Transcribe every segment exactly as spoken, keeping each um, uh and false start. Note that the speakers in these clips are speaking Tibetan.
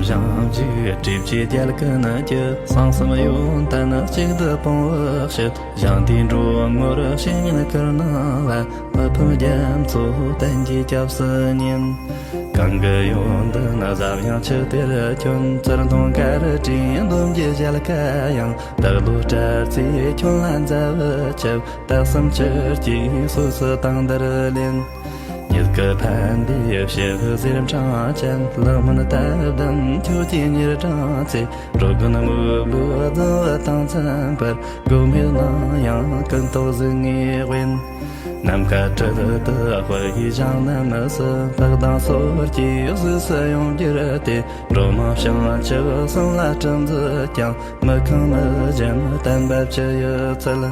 བྱང་ཆུབ་སྒྲིབ་བཅས་རྒྱལ་ཀུན་གྱི། གསང་གསུམ་ཡོན་ཏན་གཅིག་ཏུ་སྤུངས་པའི་ཕྱིར། ཞིང་དེའི་འགྲོ་ངོར་བཤེས་གཉེན་བསྐུལ་གནང་བ། མི་ཕམ་རྒྱ་མཚོ་བསྟན་གྱི་སྐྱབས་སུ་ཉན། གང་གི་ཡོན་ཏན་ཟབ་ཡངས་ཆུ་གཏེར་ཁྱོན། ཚུར་མཐོང་གར་བྲིས་འདོམ་གྱི་ཞལ་ཁ་ཡང་། དག་ལོ་སྤྲེལ་ཚེས་ཁྱོན་ལ་མཛའ་བར་ཆིབས། དག་གསུམ་ཆུ་སྐྱེས་སོ་སོའི་དང་འདིར་ལེན། ཉིད་ཀྱི་ཕན་བདེའི་ཕྱིར་ཟས་འཕྲང་ཅན། ལག་སྨིན་དད་ལྡན་ཁྱོད་ཀྱིས་ཉེར་དྲངས་ཚེ། འགྲོ་ཀུན་དམུས་ལོའི་རྫིང་བུ་དང་འཚམ་པར། སྒོམ་མེད་ནམ་ཡང་ཀུན་རྟོག་གཟུགས་བརྙན་དབེན། ནམ་མཁའ་དྲུད་དུ་དཔལ་གྱི་ཞིང་རྣམས་སུ། ལྷག་དང་སོར་གྱི་གཟུགས་སུ་ཡོངས་གྱུར་ཏེ། འགྲོ་མང་བྱང་ཆུབ་གསུམ་ལ་སྤྲིན་འཛིན་ཀྱང་། མི་ཁོམ་མི་འཇིམ་བསྟན་པ་ཕྱི་ཡི་ཚུལ།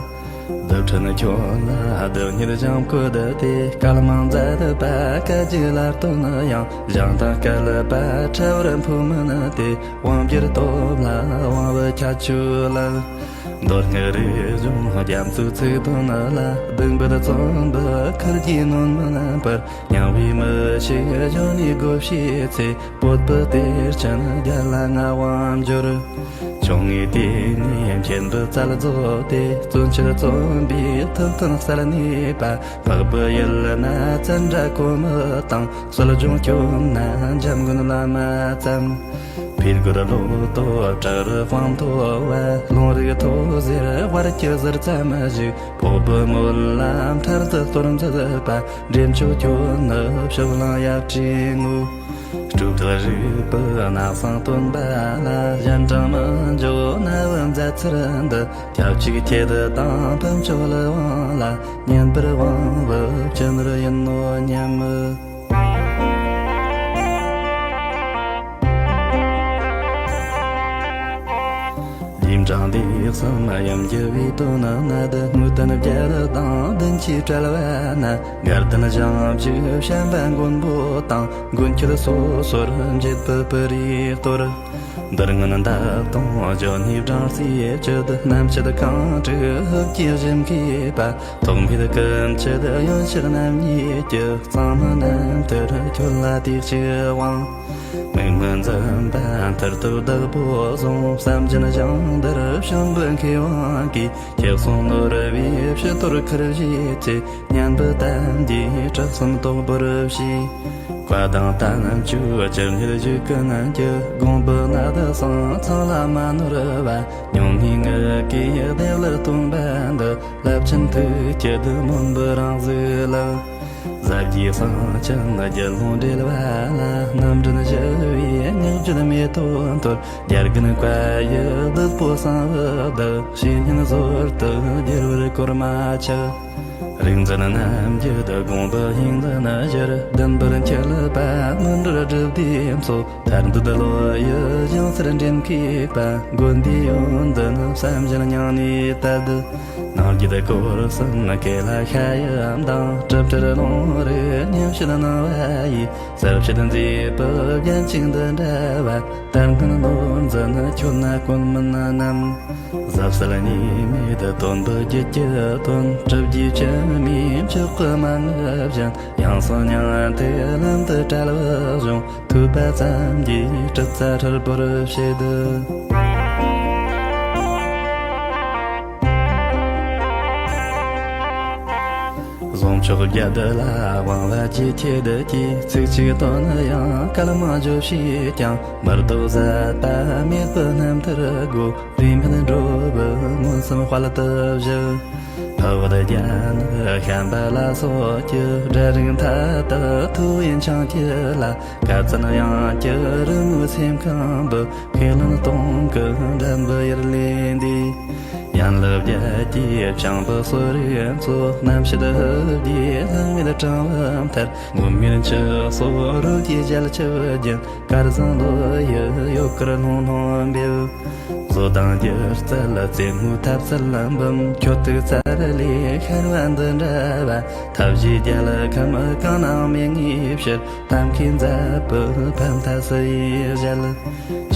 རྡུལ་ཕྲན་ཁྱོན་ལ་རྡུལ་སྙེད་འཇམ་བཀོད་དེ། སྐལ་མང་མཛད་པ་སྐད་ཅིག་ལ་སྟོན་ཡང་། ཞིང་དང་བསྐལ་པ་ཕྲ་བར་འཕོ་མིན་ཏེ། དབང་བསྒྱུར་སྟོབས་ལ་དབང་བའི་ཁྱད་ཆོས་ལ། མདོ་སྔགས་རིག་གཞུང་རྒྱ་མཚོའི་ཚིག་དོན་ལ། བདུན་པོ་རྩོམ་པའི་ཁུར་གྱིས་ནོན་མིན་པར། སྙིང་པོས་མི་ཤེས་གཞོན་ནུས་སྒོ་ཕྱེས་ཚེ། བོད་པའི་གཏེར་ཆེན་རྒྱལ་ལ་མངའ་དབང་འབྱོར། ཆུང་ངུའི་དུས་ནས་མཁྱེན་པའི་རྩལ་རྫོགས་ཏེ། བརྩོན་འགྲུས་བརྩོན་པའི་ཐུབ་བསྟན་གསལ་གནས་པ། འཕགས་པའི་ཡུལ་ན་ཙནྡྲ་གོ་མི་དང་། གསོ་སྦྱོང་སྐྱོབ་ན་འཇམ་མགོན་བླ་མ་ཙམ། ཕས་རྒོལ་བློ་སྟོབས་བྲག་རི་དཔངས་མཐོ་བ། རླུང་རིག་མཐོ་ཟེར་དབལ་གྱི་ཟུར་ཙམ་ཞིག། འཕགས་པའི་སྨོན་ལམ་ཕྲག་ཏུ་གཏོར་མཛད་པ། འདྲེན་མཆོག་ཁྱོད་ནི་ཕྱོགས་གླང་ཡབ་ཀྱི་ངོ་། སྤྲོས་བྲལ་རིག་པའི་ནགས་སྲང་སྟོན་པ་ལ། གཞན་དྲིང་མི་འཇོག་རྣ་བའི་མཛད་ཚུལ་འདི། སྐྱབས་གཅིག་ཁྱེད་དང་ཕུན་ཚོགས་ལ་དབང་ལ། བསྙེན་པར་དབང་བའི་སྤྱན་རས་ཡིན་ནོ་སྙམ། རྗེས་འབྲང་འདས་གསུམ་དབྱིངས་རྒྱུ་བའི་དོན་ནི། དངོས་བསྟན་བརྒྱད་དང་བདུན་གྱིས་བྲལ་བ་ན། དགའ་ལྡན་ཞིང་བཅུ་བྱམས་པ་མགོན་པོ་དང་། མགོན་ཁྱོད་སོ་སོར་འབྱེད་པའི་པུ་རིའི་གཏོར། འདིར་སྔོན་འདབ་སྟོང་བརྗོད་ནས་བགྲངས་སའི་ཆེད། རྣམ་བཅད་གང་དྲུག་ཧིབ་ཀྱིས་བཞེངས་མཁས་པ། ཐོགས་མེད་ཀུན་མཆེད་ཡོན་ཕྱིར་རྣམ་གཉིས་ཀྱི། གཙང་མ་རྣམ་ཐར་ཁྱོད་ལ་དེ་ཕྱིར་དབང་། མིག་སྨན་འཛིན་པ་མཐར་ཐུག་བདག་པོ་བཟུང་། བསམ་གྱིན་ཞིང་འདིར་བྱོན་པའི་མཁས་དབང་གིས། ཁྱེད་གསུང་ནོར་བུའི་ཕྱི་དོར་ཁུར་བཞེས་ཚེ། སྙན་པའི་གཏམ་གྱིས་གྲགས་སམ་དོགས་པར་བྱས། བཀའ་དང་དམ་ཆོས་ཅི་སྙེད་བཞུགས་ཀུན་གྱི། དགོངས་པའི་གནད་གསང་ཚང་ལ་མ་ནོར་བ། སྙུང་གནས་ངག་གིས་བདེ་བླར་སྟོན་པ་འདི། རླབས་ཆེན་ཐུགས་ཀྱི་སྨོན་པའི་རང་གཟུགས་ལགས། ཟབ་རྒྱས་གསང་ཆེན་རྒྱལ་ལུང་འགྲེལ་བ་ལ། རྣམ་འདྲེན་ཞི་བའི་སྙིང་རྗེ་མེ་ཏོག་འཐོར། རྒྱལ་རྒན་བཀའ་ཡི་བདག་པོ་གསང་བའི་བདག། བཤེས་གཉེན་ཟོར་དུ་བསྒྱུར་བར་གོར་མ་ཆག། རིག་འཛིན་རྣམས་ཀྱི་དགོངས་པ་ཡིན་འཛིན་ཞིར། བདེན་པར་འཆད་པ་སྨིན་གྲོལ་སྒྲུབ་སྡེ་མཚོ། ཐར་འདོད་བློ་ཡི་ཞིང་སར་འདྲེན་མཁས་པ། མགོན་དེའི་ཡོན་ཏན་བསམ་བཞིན་སྙིང་ནས་དད། ནང་རྒྱུད་སྐོར་གསུམ་ཀེ་ལ་ཤ་ཡི་མདངས། གྲུབ་འབྲས་ལུང་རིགས་ཉམས་བཞེས་གནང་བ་ཡི། གསལ་བྱེད་མཛེས་པའི་རྒྱན་གཅིག་འདི་འདྲ་བ། ལྟར་སྔོན་ནོར་འཛིན་ཁྱོད་ན་ཀུན་མིན་ནམ། ཟབ་གསལ་གཉིས་མེད་དོན་པོ་རྒྱུད་ཀྱི་དོན། གྲུབ་རྗེས་ཕྱི་མའི་མཆོག་གི་མན་ངག་བཞིན། ཡང་སོ་མྱང་ཐོས་ལམ་དུ་བཀྲལ་བའི་གཞུང་། ཐོས་པ་ཙམ་གྱིས་གྲུབ་རྩ་ཧྲིལ་པོར་བྱེད། གཟུངས་མཆོག་བརྒྱད་ལ་དབང་བ་ཅི་ཁྱེད་ཀྱིས། ཚིག་གཅིག་དོན་ཡང་སྐལ་མང་བརྗོད་བྱས་ཀྱང་། མི་ལྡོག་ཟད་པ་མེད་པའི་རྣམ་ཐར་སྒོ། རིས་མེད་འགྲོ་བའི་མངོན་སུམ་དཔལ་དུ་བཞུགས། འཕགས་བོད་རྒྱ་ནག་ཤམ་བྷ་ལ་སོགས་ཀྱི། སྒྲ་རིག་མཐའ་དག་ཐོས་པའི་འཆང་ཁྱེད་ལ། དཀའ་སྤྱད་དབྱངས་ཀྱི་རི་མོའི་སེམས་ཁམས་པོ། ཁས་ལེན་གཏོང་གི་འགྲམ་པའི་ཡུལ་ལས་འདས། ཡན་ལག་བརྒྱད་ཀྱི་བྱང་པོ་སོ་རེ་མཚོ། རྣམ་བཤད་ཧིབ་རྒྱས་ལྷག་མེད་དྲང་བའི་མཐར། མངོན་མེད་ཆུ་སོགས་རོལ་གྱི་རྒྱ་ཆུ་རྒྱུན། སྐལ་བཟང་བློ་ཡི་ཡུལ་དཀར་ལྷུང་ལྷུང་འབེབས། བཟོ་དང་སྒྱུ་རྩལ་རྩེད་མོའི་ཐབས་རྩལ་འབུམ། ཁྱོད་ཐུགས་རྩལ་ལས་ཤར་བ་འདི་འདྲ་བ། ཐབས་ཤེས་རྒྱལ་ཁམས་གང་ན་མེད་ངེས་ཕྱིར། ཐབས་མཁས་མཛད་པའི་ཕ་མཐའ་སུ་ཡིས་བཞེད།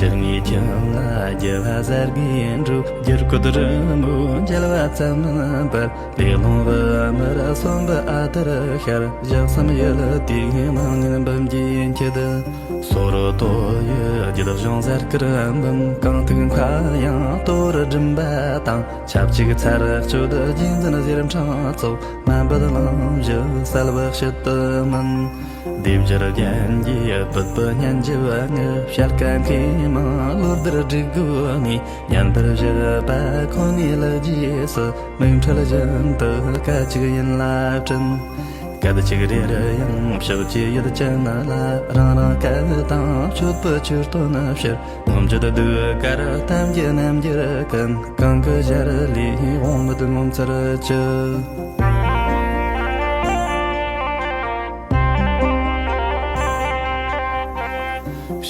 སྤྱིར་ངེས་ཁྱིམ་ལ་རྒྱུ་བ་གསར་དགེ་འགྲོ། རྒྱུ་སྐུད་རི་མོ་མཇལ་བ་ཙམ་མིན་པར། ལས་རླུང་བུ་མར་སོན་པ་ཨ་དར་ཤར། ཞག་གསུམ་ཡུལ་དེའི་མང་ངན་འབུམ་གྱིས་འཁྱུད། སོ་རུ་ཏོ་ཡི་རྒྱུད་གཞུང་གསར་བཀུར་འབུམ། རྐང་ཐུག་མཁའ་དབྱིངས་གཏོར་སྒྲིམ་པ་དང་། ཆབས་ཅིག་ཚར་གཅོད་རྗེས་འཛིན་གཟེར་འཕྲེང་ཚོགས། མ་འབད་ལམ་བཞི་གསལ་བ་ཕྱིར་དུ་མིན། སྡེབ་སྦྱར་རྒྱན་གྱིས་སྤུད་པའི་སྙན་འཇེབས་ངག་བཤད་ཀ་མཁས་མང་བློ་བདེར་བསྒྲིགས་དགོས་ནས། སྙན་པར་བཞག་པ་ཁོ་ནའི་ལེགས་རྗེས་སུ། མིག་འཕྲུལ་བཞིན་དུ་སྐད་ཅིག་ཡིན་ལ་དྲན། སྐད་ཅིག་རེར་ཡང་ཕྱོགས་ཀྱི་ཡུལ་ཅན་ལ། རང་རང་སྐད་དང་སྤྱོད་པའི་ཆོས་སྟོན་ཕྱིར། ངོམ་བརྗོད་ཟློས་གར་གཏམ་གྱི་རྣམ་འགྱུར་ཀུན། གང་གི་ཞལ་ལས་དབང་མེད་ངོ་མཚར་གྱི།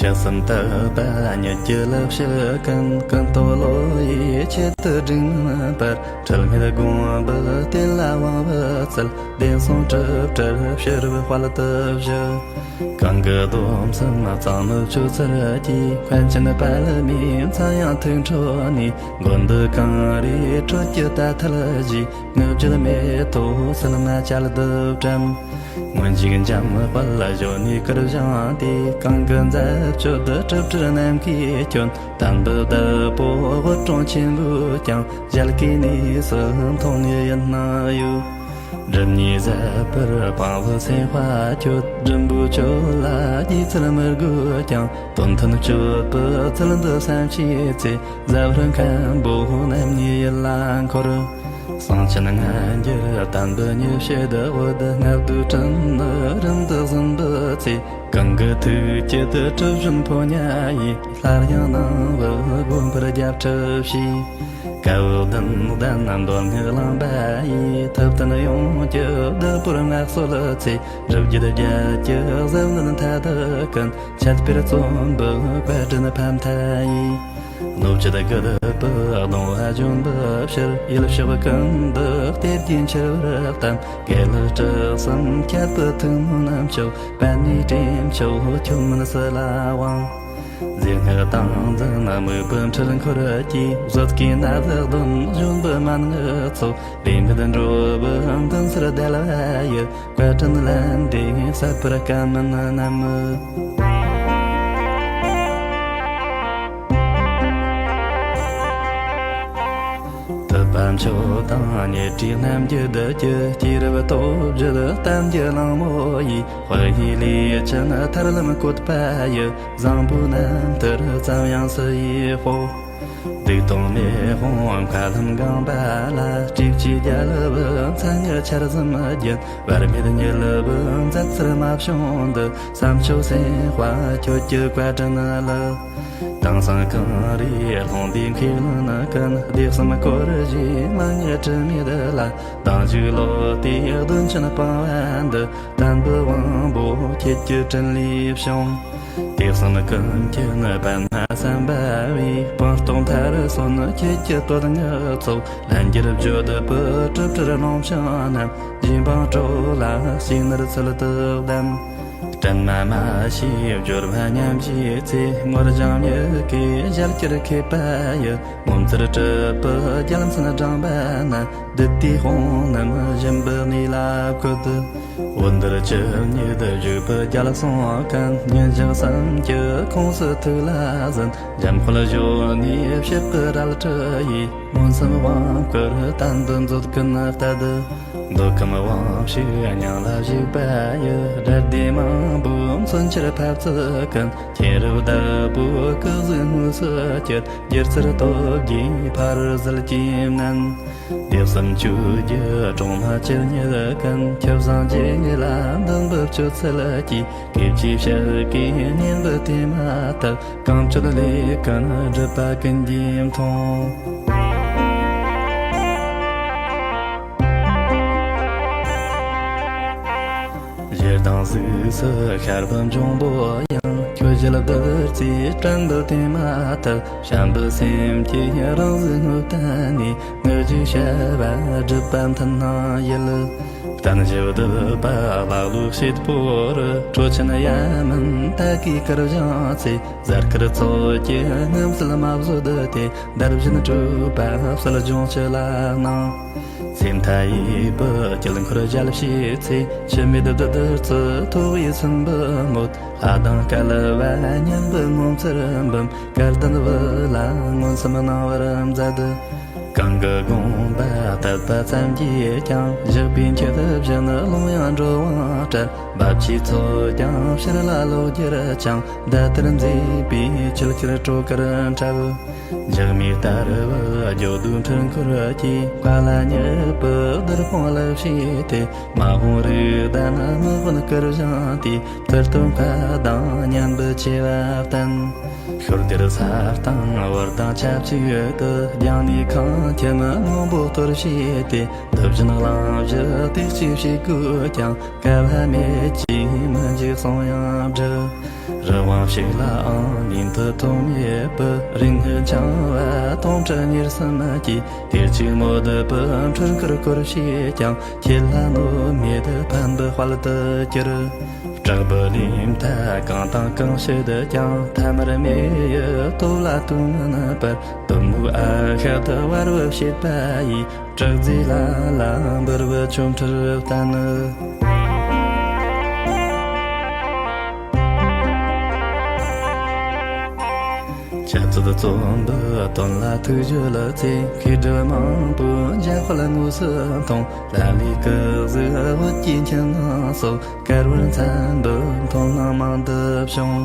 ཕྱག་གསུམ་དག་པ་ཉིད་ཀྱི་ལེགས་བཤད་ཀུན། ཀུན་རྟོག་བློ་ཡི་ཆེད་དུ་བསྒྲིགས་མིན་པར། འཁྲུལ་མེད་དགོངས་པའི་གཏེར་ལ་དབང་བུ་བསྩལ། བདེན་གསུང་གྲུབ་གྲུབ་ཕྱིར་དཔལ་དུ་བཞུགས། གང་གི་སྡོམ་གསུམ་གཙང་མའི་ཆོས་ཚུལ་གྱིས། མཁན་ཆེན་དཔལ་མོའི་མཚན་ཡང་ཐུགས་འཕྲོག་ནས། མགོན་འདི་གངས་རིའི་ཁྲོད་ཀྱི་ད་ཐལ་བཞིའི། ངུ་བརྗིད་མེ་ཏོག་སིལ་མ་བཅལ་དུ་བཀྲམ། སྔོན་གཞུག་འཇམ་དཔལ་གཞོན་ནུའི་སྐུར་བཞེངས་ཏེ། གང་གི་མཛད་སྤྱོད་གྲུབ་གྲུབ་ནམ་མཁའི་སྐྱོན། དམ་པའི་བདག་པོ་དབུ་དྲུང་ཆེན་པོས་ཀྱང་། ཞལ་གྱི་གནས་སུ་མཐོང་ནས་ཡིད་སྣང་ཡོད། སྒྲིབ་གཉིས་ཟད་པར་སྤང་བའི་སེམས་དཔའ་ཁྱོད། སྒྲིན་པོ་ཆོས་ལ་རྗེས་ཚུལ་མི་དགོས་ཀྱང་། དོན་མཐུན་སྤྱོད་པའི་ཚུལ་འདི་བསམ་ཤེས་ཚེ། ཟབ་རིན་མཁན་པོ་རྣམ་གཉིས་ཡིད་ལ་འཁོར། གསང་ཆེན་སྔ་འགྱུར་བསྟན་པའི་ཉི་ཕྱེད་འོད། མངའ་བདག་སྤྲིན་ནི་རིམ་དུ་ཟིན་པའི་ཚེ། གང་གི་ཐུགས་ཀྱི་གྲུབ་གཞོན་ཕོ་ཉ་ཡིས། སླར་ཡང་སྣང་བའི་དགོན་པར་རྒྱབ་ཁྲིད་བྱས། བཀའ་བསྡུ་ལྡན་མདོ་སྔགས་གླིང་པ་ཡིས། ཐུབ་བསྟན་ཡོངས་ཀྱི་བདག་པོར་མངའ་གསོལ་ཚེ། རིགས་རྒྱུད་བརྒྱད་ཀྱི་གཟབ་ནན་མཐའ་དག་ཀུན། འཆད་སྤེལ་རྩོམ་པའི་བཀའ་དྲིན་ཕ་མཐའ་ཡས། བློ་སྤྱོད་དགུ་པའི་གདུང་བ་ལྗོན་པའི་ཕྱིར། ཡུལ་ཕྱོགས་ཀུན་ཏུ་གཏེར་གྱི་འཆར་བར་གཏམས། དགེ་ལེགས་གྲུ་གསུམ་ཁྱད་པར་ཐུན་མོང་མཆོག། པད་མའི་སྤྲིན་མཆོག་ཁྱོད་མིན་སུ་ལ་དབང་། ཟས་སྔགས་ཏིང་འཛིན་དམིགས་པའི་འཕྲུལ་འཁོར་གྱིས། བཟོད་དཀའི་ནད་གདོན་གཞོན་པའི་མན་ངག་ཚོགས། ལས་མེད་འགྲོ་བའི་མདུན་སར་བརྡལ་བ་ཡི། བཀའ་དྲིན་ལན་འདྲེན་ཟབ་པར་དཀའ་མིན་ནམ། ཐུབ་པ་མཆོག་དང་ཉེ་བྲལ་རྣམས་ཀྱི་བདུད་ཀྱི། སྐྱེས་རབས་སྟོབས་བརྒྱུད་གཏམ་གྱི་གླེང་མོ་ཡིས། དཔལ་ཡེ་ལས་ཅན་ཐར་ལམ་བཀོད་པ་ཡི། བཟང་པོ་རྣམ་ཐར་ཙམ་ཡང་སུ་ཡིས་དཔོག། སྡིག་ལྟུང་མེ་དཔུང་མཁའ་ལྷུང་གང་པ་ལ། སྲིབ་ཀྱི་རྒྱལ་པོའི་མཚན་ཉིད་ཆར་ཟིམ་རྒྱུན། བར་མེད་ཉིད་པའི་མཛད་ཚུལ་མ་བྱུང་འདི། བསམ་མཆོག་སེམས་དཔའ་ཁྱོད་ཀྱི་བཀའ་དྲིན་ལ། དེང་སང་གངས་རིའི་ལྷུང་བཟེད་མཁས་བླུན་ཀུན། སྡེ་གསུམ་སྐོར་བཞིའི་མན་ངག་དྲི་མེད་ལ། དང་བཅུག་བློ་གཏད་གདོན་ཆེན་སྤངས་པ་འདི། བསྟན་པའི་དབང་པོ་ཁྱེད་ཀྱི་དྲིན་ལས་བྱུང་། དེ་གསུམ་ཀུན་མཁྱེན་པདྨ་སམ་བྷ་བའི། སྤངས་རྟོགས་མཐར་སོན་ཁྱེད་ཀྱི་བསྟོད་བསྔགས་ཚོགས། ལྷན་རྒྱས་བརྗོད་པའི་གྲུབ་སྤྲུལ་ཀློང་བྱང་རྣམས། རྗེ་འབངས་དྲུག་ལ་ཞུས་ནས་ཚུལ་དུ་གདམས། དྲན་མ་མ་ཤེས་སྦྱོར་བ་ཉམས་བཞེས་ཚེ། ངོར་སྦྱངས་མྱུ་གུའི་ཞལ་གྱེར་མཁས་པ་ཡི། ངོ་མཚར་གྲུབ་པའི་རྒྱལ་མཚན་བགྲངས་པ་ན། བདུད་སྡེ་དཔུང་རྣམས་སྦྱིན་པའི་གནས་ལ་བཀོད། འོད་འདིར་ཇི་སྙེད་བཞུགས་པའི་རྒྱལ་སྲུང་ཀུན། ཉིན་ཞག་གསུམ་གྱི་ཁོངས་སུ་ཐུགས་ལ་ཟིན། འཇམ་དཔལ་གཞོན་ནུའི་ཕྱག་གི་རལ་གྲི་ཡིས། མངོན་སུམ་དབང་བསྐུར་བསྟན་པའི་མཛོད་ཀུན་གཏད། མདོ་ཁམས་དབང་ཕྱུག་སྙིང་ལ་ཞུགས་པ་ཡི། དགྲ་སྡེ་མང་པོའི་མཚོན་ཆར་འཕབ་ཚུལ་ཀུན། མཁྱེན་རབ་བདག་པོའི་སྐུ་གཟུགས་དངོས་སུ་བསྐྱེད། སྒྱུ་རྩལ་སྟོབས་ཀྱིས་ཕ་རོལ་ཟིལ་གྱིས་མནན། དེ་གསུམ་ཆོས་ཀྱི་སྲུང་མ་ཇི་སྙེད་ཀུན། ཁྱབ་བཟང་རྗེ་ལ་འདུན་པའི་སྤྱོད་ཚུལ་གྱིས། སྐད་ཅིག་ཕྱག་གིས་བསྙེན་པའི་དེ་མ་ཐག། གང་སྤྱོད་ལས་ཀུན་སྒྲུབ་པ་ཀུན་གྱིས་མཐོང་། ཞེ་སྡང་གཟུགས་སུ་ཤར་བའི་འབྱུང་པོ་ཡང་། ཁྱོད་ཞལ་བདུད་རྩིས་བཀྲམ་པའི་དེ་མ་ཐག། བྱམས་པའི་སེམས་ཀྱིས་རང་གཟུགས་དངོས་བསྟན་ནས། ངུ་བཞིན་བྱ་བ་སྒྲུབ་པ་མཐུན་སྣང་ཡིད། བསྟན་བཞི་བསྡུས་པ་ཀླ་ཀློའི་བྱེད་པོ་རུ། ཁྲོ་ཆེན་ཡ་མན་ཏ་ཀའི་གར་བཞེངས་ཚེ། གཟའ་སྐར་ཚོགས་ཀྱི་མངའ་གསོལ་མ་བཟོད་དེ། འདར་བཞིན་སྤྲུལ་པ་གསལ་སྦྱོང་ཅི་ལ་གནང་། སེམས་མཐའ་ཡས་པའི་དཀྱིལ་འཁོར་མཇལ་བྱེད་ཚེ། འཆི་མེད་བདུད་རྩི་ཐོགས་པའི་སྲིན་པོའི་མོད། ལྷ་དང་སྐལ་བ་མཉམ་པའི་ངོ་མཚར་འབུམ། སྐལ་ལྡན་བུ་ལ་མངོན་སུམ་གནང་བར་མཛད། གང་གི་དགོངས་པ་དད་པ་ཙམ་གྱིས་ཀྱང་། བཞག་པའི་མཆོད་སྦྱིན་ལོང་ཡང་འགྲོ་དབང་བྲལ། འབབ་ཆུའི་ཚོགས་ཀྱང་ཕྱིར་ལ་ལོག་གྱུར་ཅིང་། འདི་ལྟར་མཛེས་པའི་ཆུ་ཁྱེར་སྤྲོ་གར་འཁྲབ། འཇག་མའི་རྟ་རབ་རྒྱུ་དུ་འཕྲུལ་འཁོར་གྱིས། མཁའ་ལ་སྙེགས་པའི་རྡུལ་སྤུངས་ལ་བྱས་ཏེ། མ་འོངས་རིགས་ལྡན་མི་དབོན་གར་བཞེངས་ཏེ། ཐུར་དུ་མཁའ་དང་མཉམ་པའི་ཆེ་བ་བསྟན། ཤོར་དེར་ས་དང་བར་དང་ཆབས་ཅིག་ཏུ། རྒྱང་ནས་ཁང་ཁྱིམ་སྔོན་པོ་གཏོར་བྱས་ཏེ། འདི་བཞིན་གླིང་བཞི་དེ་གཅིག་བྱེད་དགོས་ཀྱང་། སྐལ་བ་མེད་ཅིང་མི་འཇིགས་གསུང་ཡང་བསྒྲགས། རི་དབང་ཕྱུག་ལའང་ཉན་ཐོས་ཐོགས་མེད་པའི། རིགས་སྔགས་འཆང་བ་སྟོང་ཕྲག་ཉེར་གསུམ་གྱིས། དུས་གཅིག་མོ་བདུད་པའི་འཕྲུལ་འཁོར་བསྐོར་བྱས་ཀྱང་། ཁྱེད་ལ་གནོད་མེད་ཕན་པའི་དཔལ་དུ་གྱུར། དྲག་པོའི་ལས་མཐའ་གང་དང་གང་བྱེད་ཀྱང་། ཐ་མར་མེ་ཡི་སྟོབས་ལ་ལྟོས་མིན་པར། གཏུམ་མོའི་ཨ་ཤད་བར་བུ་བྱེད་པ་ཡི། དྲག་རྫས་ལ་ལ་འབུར་བའི་ཆོ་འཕྲུལ་བསྟན། ཆབ་སྲིད་བཙོན་པའི་དོན་ལ་ཐུགས་བཞེད་ལ་ཚེ། མཁས་གྲུབ་མང་པོས་འཇམ་དཔལ་དངོས་སུ་མཐོང་། ལ་ལས་ཀྱི་གཟུགས་བོད་ཀྱི་ཁྱིམ་ནང་སོགས། དཀར་བར་མཚན་པའི་མཐོང་སྣང་མང་དུ་བྱུང་།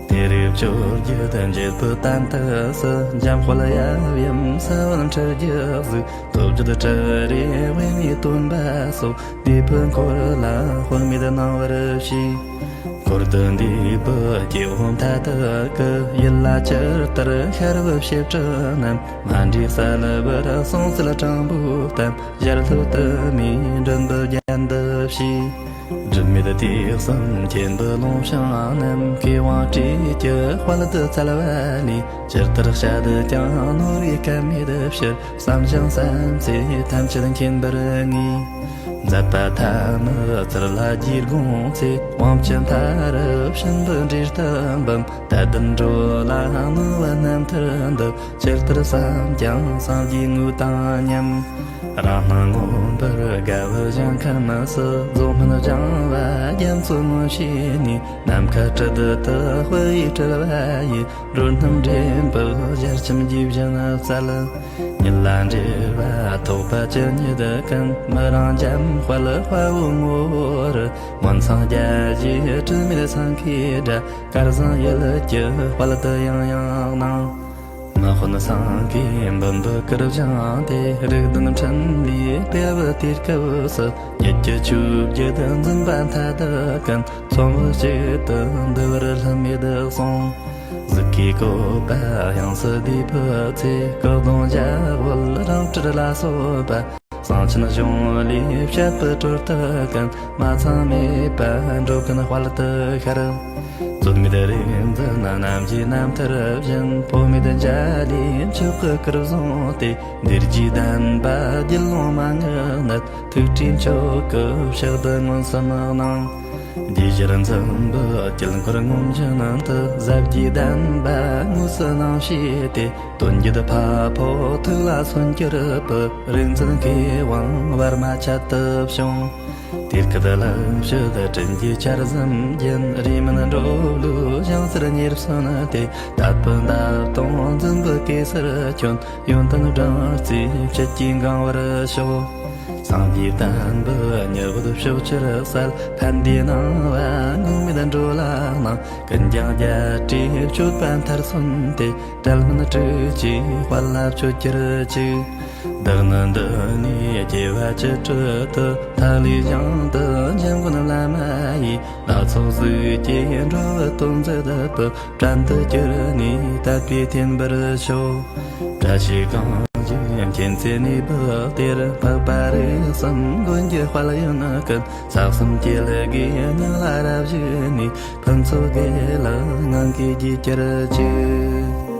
དེ་རིགས་བཅོ་བརྒྱད་འབྱེད་པའི་བསྟན་བཏགས་སུ། འཇམ་དཔལ་ཡབ་ཡུམ་ས་བོན་ཁྲི་བརྒྱད་གཟིགས། ཐོབ་རྒྱལ་ཁྲི་རེ་དབེན་གནས་སྟོན་པ་སོགས། དེ་ཕུད་འཁོར་ལ་དཔག་མེད་གནང་བར་བྱས། འཁོར་དུ་འདུས་པའི་སྐྱེ་བོ་མཐའ་དག་གི། ཡིད་ལ་ཇི་ལྟར་ཤར་བའི་བྱེ་བྲག་རྣམས། མ་འདྲེས་གསལ་བར་གསུང་ཚུལ་དྲང་པོ་བསྟན། ཞལ་ལྷོད་དུ་མའི་མགྲིན་པའི་རྒྱན་དུ་བྱས། སྒྲིབ་མེད་དུས་གསུམ་མཁྱེན་པའི་ཀློང་བྱང་རྣམས། མཁས་དབང་སྲས་ཀྱི་དཔལ་དུ་སྩལ་བ་ལས། ཇི་ལྟར་བཤད་ཀྱང་ནོར་བའི་སྐལ་མེད་ཕྱིར། བསམ་ཞིང་བསམ་ཚེ་ཐམས་ཅད་མཁྱེན་པར་ངེས། མཛད་པ་ཐ་མའི་ཚུལ་ལ་རྗེས་དགོངས་ཚེ། དབང་བསྐྱེད་མཐའ་རུ་ཕྱིན་པའི་འབྲས་རྟགས་འབུམ། དད་ལྡན་འགྲོ་ལ་གནང་བའི་རྣམ་ཐར་འདི། ཇི་ལྟར་བསམ་ཀྱང་སངས་རྒྱས་དངོས་དང་མཉམ། རང་སྣང་མངོན་པར་དགའ་བའི་ཞིང་ཁམས་སུ། རྫོགས་སྨིན་སྦྱང་བ་རྒྱ་མཚོ་སྔོན་བྱས་ནས། ནམ་མཁའ་དྲི་བདུད་དུ་དཔལ་ཡུལ་སྤྲུལ་པ་ཡི། འགྲོ་རྣམས་འདྲེན་པའི་ཞལ་ཆེམས་རྗེས་བཞིན་སྩལ། ཉིད་ལ་འབྲེལ་བ་ཐོགས་པ་ཇི་སྙེད་ཀུན། མི་རིང་འཇམ་དཔལ་དཔའ་བོའི་ངོ་བོར། སྔོན་སངས་རྒྱས་ཞེས་དྲི་མེད་སེང་གེའི་སྒྲ། སྐལ་བཟང་ཡུལ་གྱི་དཔལ་དུ་ཡང་ཡང་སྣང་། མི་དཔོན་སེང་གེ་འབུམ་པོས་གར་བཞེངས་ཏེ། རིགས་ལྡན་འཕྲིན་ལས་སྤེལ་བའི་དུས་སྐབས་སུ། ཡུལ་གྱི་ཆོས་བརྒྱུད་འཛིན་པ་མཐའ་དག་ཀུན། ཚོམ་བུ་གཅིག་ཏུ་འདུ་བར་ལྷམ་མེད་གསུངས། གཟུགས་ཀྱི་བཀོད་པ་ཡང་སྲིད་འདས་པའི་ཚེ། སྐུ་གདུང་འཇའ་འོད་རིང་སྤྲིན་ལ་སོགས་པ། གསང་ཆེན་གཞུང་ལས་བཤད་པའི་དྲོད་རྟགས་ཀུན། མ་ཚང་མེད་པ་འགྲོ་ཀུན་དཔལ་དུ་ཤར། རྩོད་མེད་རིག་འཛིན་རྣམ་བཞིའི་རྣམ་ཐར་བཞིན། འཕོ་མེད་འཇའ་ལུས་མཆོག་གི་སྐུར་བཟུང་སྟེ། འདིར་རྗེས་ལྡན་པ་དགེ་སློང་མ་ངུ་ནད། ཐུགས་བྲིས་མཆོག་གི་ཕྱག་ཏུ་མངོན་སུམ་གནང་། དེ་ཕྱིར་འཛིན་པའི་དཀྱིལ་འཁོར་ངོམ་བཞིན་དུ། ཟབ་རྒྱས་ལྡན་པ་དངོས་སུ་སྣང་བྱས་ཏེ། དོན་བརྒྱུད་ཕ་ཕོ་ཐུགས་ལ་སོན་གྱུར་པའི། རིག་འཛིན་མཁས་དབང་བར་མ་ཆད་དུ་བྱུང་། དུས་སྐབས་ལེགས་བཤད་དྲིན་གྱི་ཆར་ཟིམ་བརྒྱན། རིས་མེད་འགྲོ་བློའི་ཞིང་སར་ཉེར་སོན་ཏེ། དད་པའི་འདབ་སྟོང་འཛིན་པའི་གེ་སར་ཁྱོད། ཡོན་ཏན་སྦྲང་རྩིའི་བྱད་ཀྱིས་གང་བར་ཤོག། སངས་རྒྱས་བསྟན་པའི་མྱུ་གུ་ཕྱོགས་ཆར་གསལ། ཕན་བདེའི་སྣང་བ་ངུར་སྨྲིག་འགྲོ་ལ་གནང་། ཀུན་ཀྱང་རྒྱལ་སྲས་སྤྱོད་པ་མཐར་སོན་ཏེ། གྲལ་སྨིན་སྤྲུལ་གྱི་དཔལ་ལ་སྤྱོད་གྱུར་ཅིག། བདག་ནི་འདི་ནས་སྐྱེ་བ་ཅི་སྲིད་དུ། ཐ་ལིའི་ཞིང་དུ་འཇམ་མགོན་བླ་མ་ཡི། སྣ་ཚོགས་གཟུགས་ཀྱིས་འགྲོ་བའི་དོན་མཛད་པའི། བྲན་དུ་གྱུར་ནས་དད་པས་འཐེན་པར་ཤོག། བཀྲ་ཤིས་གང་བཞུགས་མཁྱེན་བརྩེ་གནས་བབ་གཏེར། འཕགས་པ་རིགས་གསུམ་མགོན་གྱི་དཔལ་ཡོན་ཀུན། ས་གསུམ་སྐྱེ་ལ་དགེ་སྙིང་ལ་རབ་བཞུགས་ནས། ཕུན་ཚོགས་དགེ་ལེགས་ངང་གིས་རྒྱས་གྱུར་ཅིག།